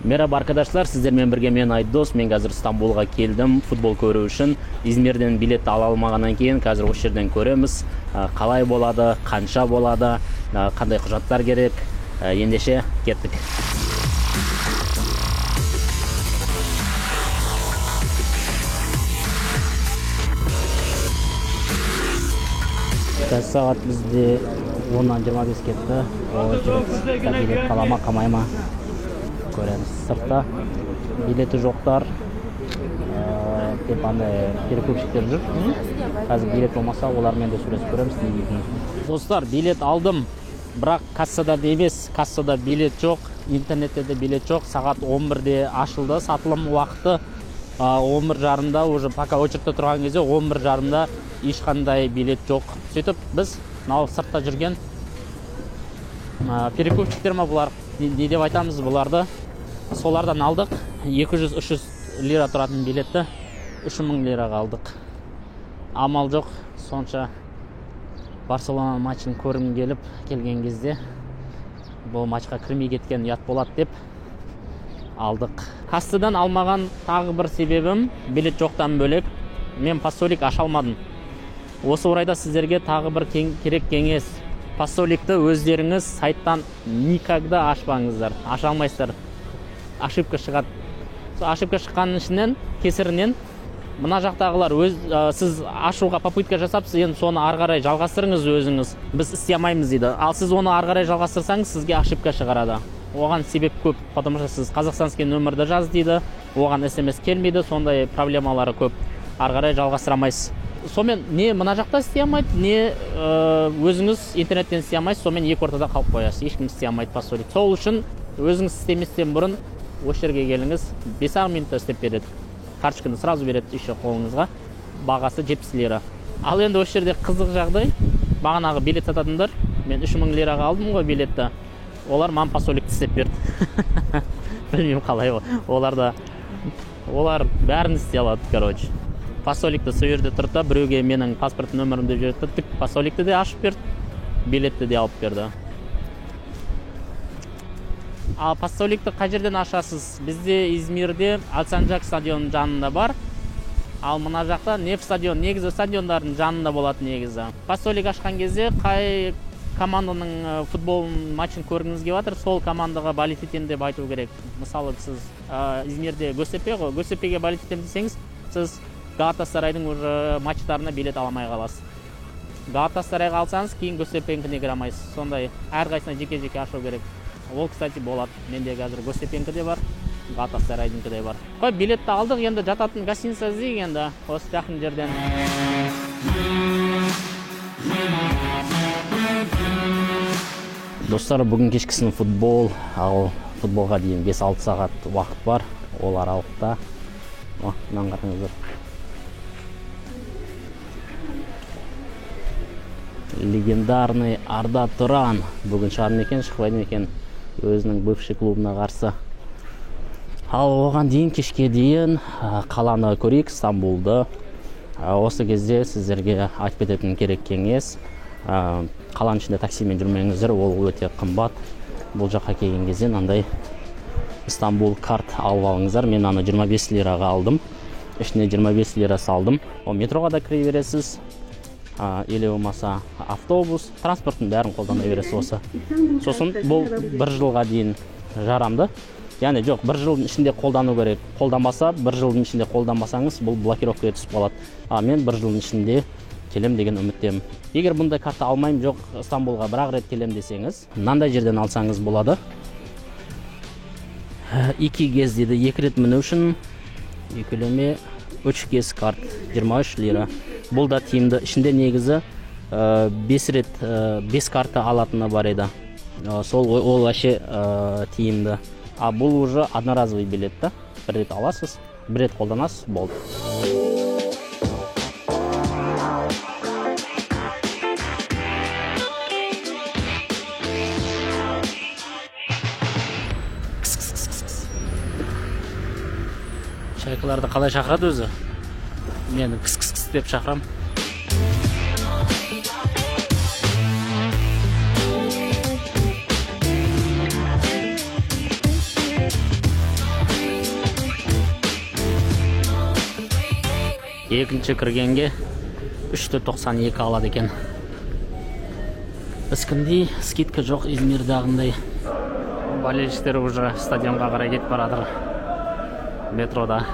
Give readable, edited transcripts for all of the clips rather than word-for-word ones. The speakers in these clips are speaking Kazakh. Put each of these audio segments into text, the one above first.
Merhaba arkadaşlar, сіздермен бірге мен Айдос. Мен қазір Стамбулға келдім футбол көру үшін. Измирден билет ала алмағаннан кейін қазір осы жерден көреміз. Қалай болады, қанша болады, қандай құжаттар керек. Ендеше кеттік. Қазір сағат бізде 10:25 кетті. Очередь билет қала ма, қалмай ма? Көреміз. Сыртта билеті жоқтар деп андай перекупщиктер жүр. Қазір билет болмаса олармен де сөйлесіп көреміз не дейтінін. Достар, билет алдым, бірақ кассада да емес, кассада билет жоқ, интернетте де билет жоқ. Сағат 11-де ашылды сатылым уақыты. 11:30-да уже пока очередьте тұрған кезде 11:30-да ешқандай билет жоқ. Сөйтіп біз мынау сыртта жүрген перекупщиктер ма бұлар, не деп айтамыз бұларды, солардан алдық. 200-300 лира тұратын билетті 3000 лираға алдық. Амал жоқ, сонша Барселона матчын көргім келіп келген кезде бұл матчқа кірмей кеткен ұят болады деп алдық. Кассадан алмаған тағы бір себебім билет жоқтан бөлек мен посолик аша алмадым. Осы орайда сіздерге тағы бір керек кеңес. Посоликті өздеріңіз сайттан никогда ашпаңыздар, аша алмайсыздар. Ошибка шығады. Сол ошибка шыққанның ішінен, кесірінен мына жақтағылар сіз ашуға попытка жасапсыз, енді соны ары қарай жалғастырыңыз өзіңіз. Біз істей алмаймыз дейді. Ал сіз оны ары қарай жалғастырсаңыз, сізге ошибка шығарады. Оған себеп көп, потому что сіз қазақстанский нөмірді жаз дейді, оған СМС келмейді, сондай проблемалары көп. Ары қарай жалғастыра алмайсыз. Сонымен не мына жақта істей алмайды, не өзіңіз интернеттен істей алмайсыз, сонымен екі ортада қалып қоясыз. Ешкім істей алмайды посолик. Сол үшін өзіңіз істеместен бұрын осы жерге келіңіз, 5-ақ минутта істеп береді. Карточканы сразу береді еще қолыңызға. Бағасы 70 лира. Ал енді осы жерде қызық жағдай, бағанағы билет сататындар, мен 3000 лираға алдым ғой билетті. Олар маған посоликті істеп берді. Білмеймін қалай олар да, олар бәрін істей алады, короче. Посоликті сол жерде тұрды да, біреуге менің паспорт нөмірімді жіберді, тік посоликті де ашып берді, билетті де алып берді. Ал посоликті қай жерден ашасыз? Бізде Измирде Алсанжак стадионының жанында бар. Ал мына жақта Неф стадион, негізі стадиондардың жанында болады негізі. Посолик ашқан кезде қай команданың футбол матчын көргіңіз келіп жатыр, сол командаға болеть етемін деп айту керек. Мысалы, сіз Измирде Гөстепе ғой, Гөстепеге болеть етемін десеңіз, сіз Галатасарайдың уже матчтарына билет ала алмай қаласыз. Галатасарайға алсаңыз, кейін Гөстепенікіне кіре алмайсыз. Сондай әрқайсысына жеке-жеке ашу керек. Ол, кстати, болады. Менде қазір Гөстепенікі де бар, Галатасарайдікі де бар. Қой, билетті алдық, енді жататын гостиница іздейік енді осы жақын жерден. Достар, бүгін кешкісін футбол, ал футболға дейін 5-6 сағат уақыт бар. Ол аралықта, мынаны қараңыздар. Легендарный Арда Туран бүгін шығады ма екен, шықпайды ма екен өзінің бывший клубына қарсы. Ал оған дейін, кешке дейін қаланы көрейік, Стамбулды. Осы кезде сіздерге айтып кететін керек кеңес, қаланың ішінде таксимен жүрмеңіздер, ол өте қымбат. Бұл жаққа келген кезде мынандай Стамбул карт алып алыңыздар. Мен аны 25 лираға алдым, ішіне 25 лира салдым. Ол метроға да кіре бересіз, или болмаса автобус, транспорттың бәрін қолдана бересіз осы. Сосын бұл бір жылға дейін жарамды. Яғни жоқ, бір жылдың ішінде қолдану керек. Қолданбаса, бір жылдың ішінде қолданбасаңыз, бұл блокировкаға түсіп қалады. А мен бір жылдың ішінде келем деген үміттемін. Егер бұндай карта алмаймын, жоқ, Стамбулға бір-ақ рет келем десеңіз, мынандай жерден алсаңыз болады. Екі кез дейді, екі рет міну үшін екілеме үш кез карт, 23 лира. Бұл да тиімді. Ішінде негізі 5 рет, 5 карта алатыны бар еді. Сол ол вообще тиімді. А бұл уже одноразовый билет та. Бір рет аласыз, бір рет қолданасыз, болды. Чайкаларды қалай шақырады өзі? Мені кіс-кіс-кіс деп шақырам. Екінші кіргенге 3,92 алады екен. Ешкімде скидка жоқ Измирдағындай. Болельщиктер уже стадионға қарай кетіп баратыр. Метрода.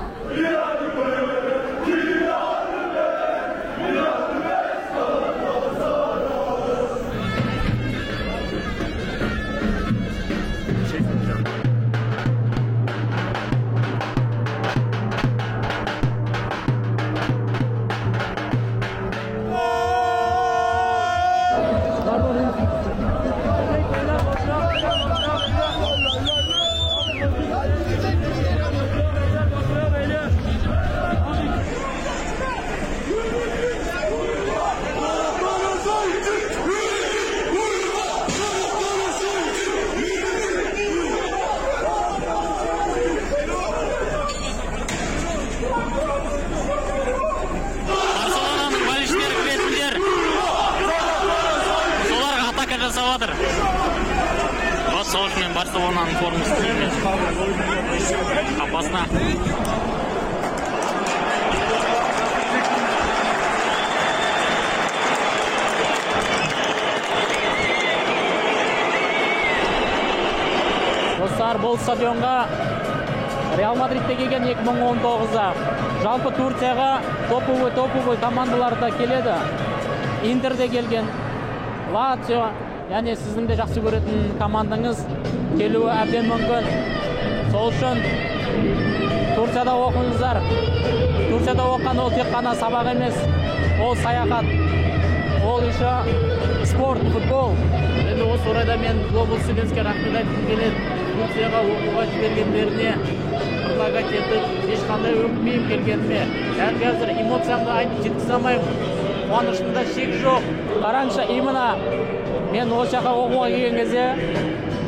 Барселонаның болельщиктері кіретіндер соларға атака жасап жатыр. Вот сол үшін мен Барселонаның формасын киемін. Опасно. Достар, бұл стадионға Реал Мадридте келген 2019-да. Жалпы Турцияға топовый командалар да келеді. Интер де келген, Лацио, яғни сіздің де жақсы көретін командаңыз келуі әбден мүмкін. Сол үшін Турцияда оқыңыздар. Турцияда оқыған ол тек қана сабақ емес, ол саяхат, ол еще спорт, футбол. Енді осы орайда мен Global Studentsке рахмет айтқым келеді. Турцияға оқуға жібергендеріне предлагать етіп, ешқандай өкінбеймін келгеніме. Дәл қазір эмоциямды айтып жеткізе алмаймын. Қуанышымда шек жоқ. Қараңызшы, именно мен осы жаққа оқуға келген кезде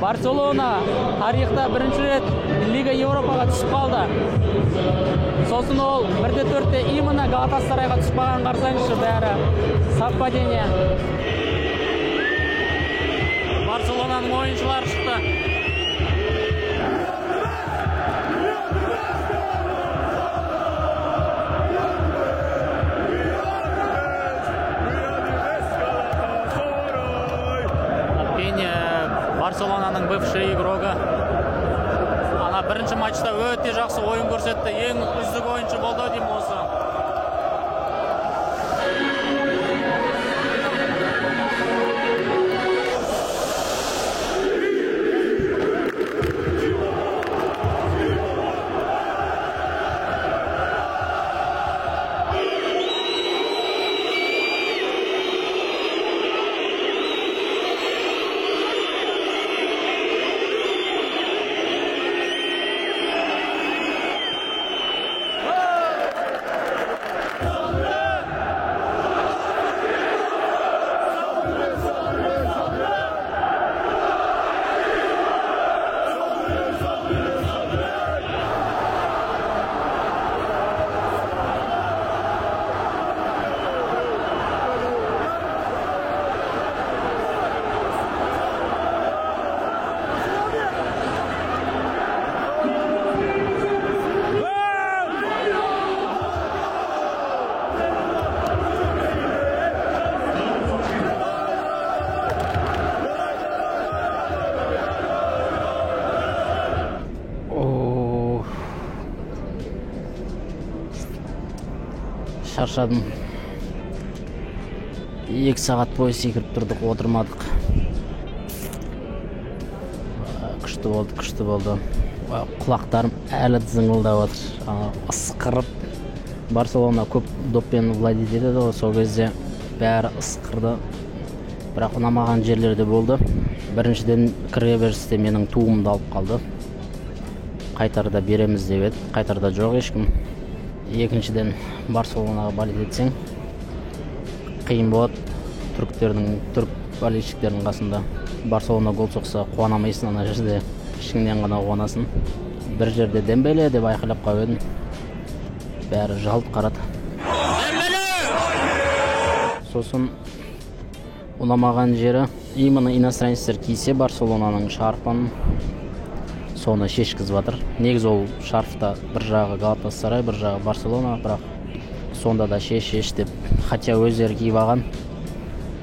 Барселона тарихта бірінші рет Лига Европаға түсіп қалды. Сосын ол 1-4-те именно Галатасарайға түсіп қалған, қарасаңызшы, бәрі совпадение. Барселонаның ойыншылары шықты. Барселонаның бывший игрогы. Ана бірінші матчта өте жақсы ойын көрсетті. Ең үздік ойыншы болды ау деймін осы. Шаршадым. 2 сағат бойы секіріп тұрдық, отырмадық. Күшті болды, күшті болды. Құлақтарым әлі зыңылдап жатыр. Ысқырып. Барселона көп доппен владеть етеді ғой, сол кезде бәрі ысқырды. Бірақ ұнамаған жерлер де болды. Біріншіден, кіре берісте менің туымды алып қалды. Қайтарда береміз деп еді, қайтарда жоқ ешкім. Екіншіден, Барселонаға болеть етсең қиын болады. Түрік болельщиктердің қасында Барселона гол соқса қуана алмайсың, ана жерде ішіңнен ғана қуанасың. Бір жерде Дембеле деп айқайлап қойып едім, бәрі жалт қарады. Дембеле! Сосын ұнамаған жері, именно иностранецтер кисе Барселонаның шарфын, соны шешкізіп жатыр. Негізі ол шарфта бір жағы Галатасарай, бір жағы Барселона, бірақ Сонда да шеш, шеш деп, хотя өздері киіп алған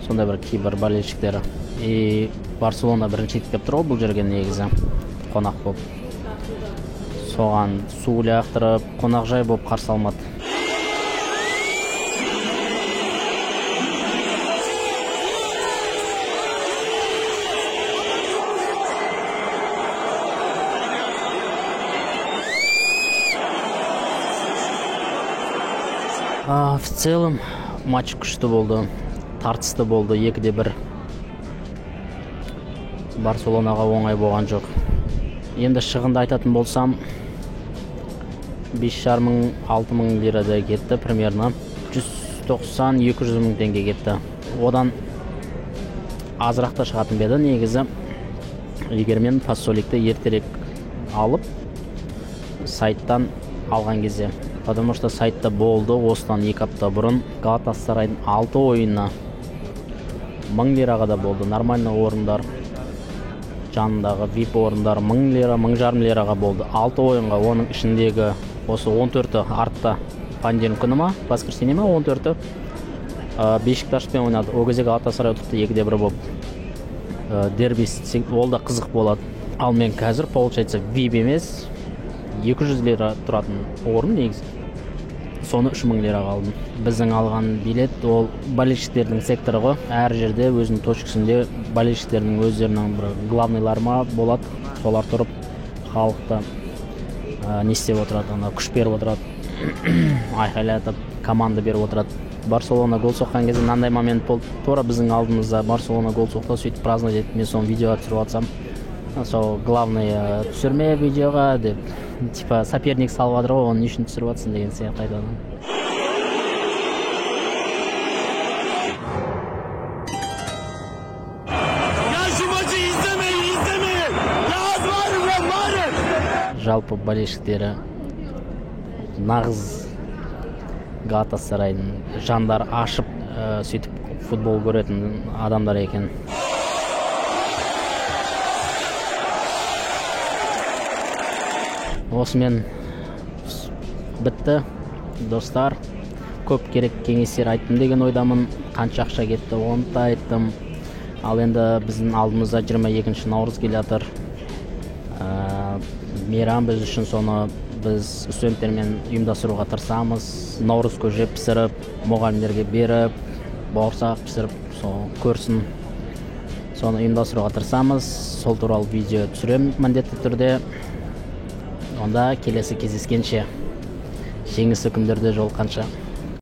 сондай бір кейбір болельщиктері. И Барселона бірінші рет келіп тұр ғой бұл жерге негізі қонақ болып. Соған су лақтырып, қонақжай болып қарсы алмады. В целом матч күшті болды, тартысты болды, 2-1. Барселонаға оңай болған жоқ. Енді шығынды айтатын болсам, бес жарым мың, алты мың лирадай кетті примерно. Жүз тоқсан, екі жүз мың теңге кетті. Одан азырақ та шығатын ба еді негізі. Егер мен фасоликті ертерек алып, сайттан алған кезде. Потому что сайтта болды осыдан 2 апта бұрын Галатасарайдың 6 ойынына 1000 лираға да болды. Нормальный орындар, жанындағы VIP орындар 1000 лира, мың жарым лираға болды. 6 ойынға, оның ішіндегі осы он төрті артта, понедельник күні ма, воскресенье ма, он төрті, Бешикташпен ойнады. Ол кезде Галатасарай ұтыпты 2-1 болып. Дерби ол да қызық болады. Ал мен қазір, получается, VIP емес, 200 лира тұратын орын негізі. Соны 3000 лираға алдым. Біздің алған билет ол болельщиктердің секторы ғой. Әр жерде өзінің точкасында болельщиктердің өздерінің бір главныйлары ма болады. Солар тұрып халықты не істеп отырады, ана күш беріп отырады, айқайлатып, команда беріп отырады. Барселона гол соққан кезде мынандай момент болды. Тура біздің алдымызда Барселона гол соқты, сөйтіп праздновать етіп, мен соны видеоға түсіріп жатсам, сол главный түсірме видеоға деп, типа соперник салып жатыр ғой, оны не үшін түсіріп жатсың деген сияқты айтады. Жалпы болельщиктері нағыз Галатасарайдың жандары ашып, сөйтіп футбол көретін адамдар екен. Осымен бітті, достар. Көп керек кеңестер айттым деген ойдамын. Қанша ақша кетті, оны да айттым. Ал енді біздің алдымызда жиырма екінші наурыз келе жатыр. Мейрам біз үшін, соны біз студенттермен ұйымдастыруға тырысамыз. Наурыз көже пісіріп, мұғалімдерге беріп, бауырсақ пісіріп, сол көрсін. Соны ұйымдастыруға тырысамыз. Сол туралы видео түсіремін міндетті түрде. Онда келесі кездескенше, жеңісті күндерде жолыққанша.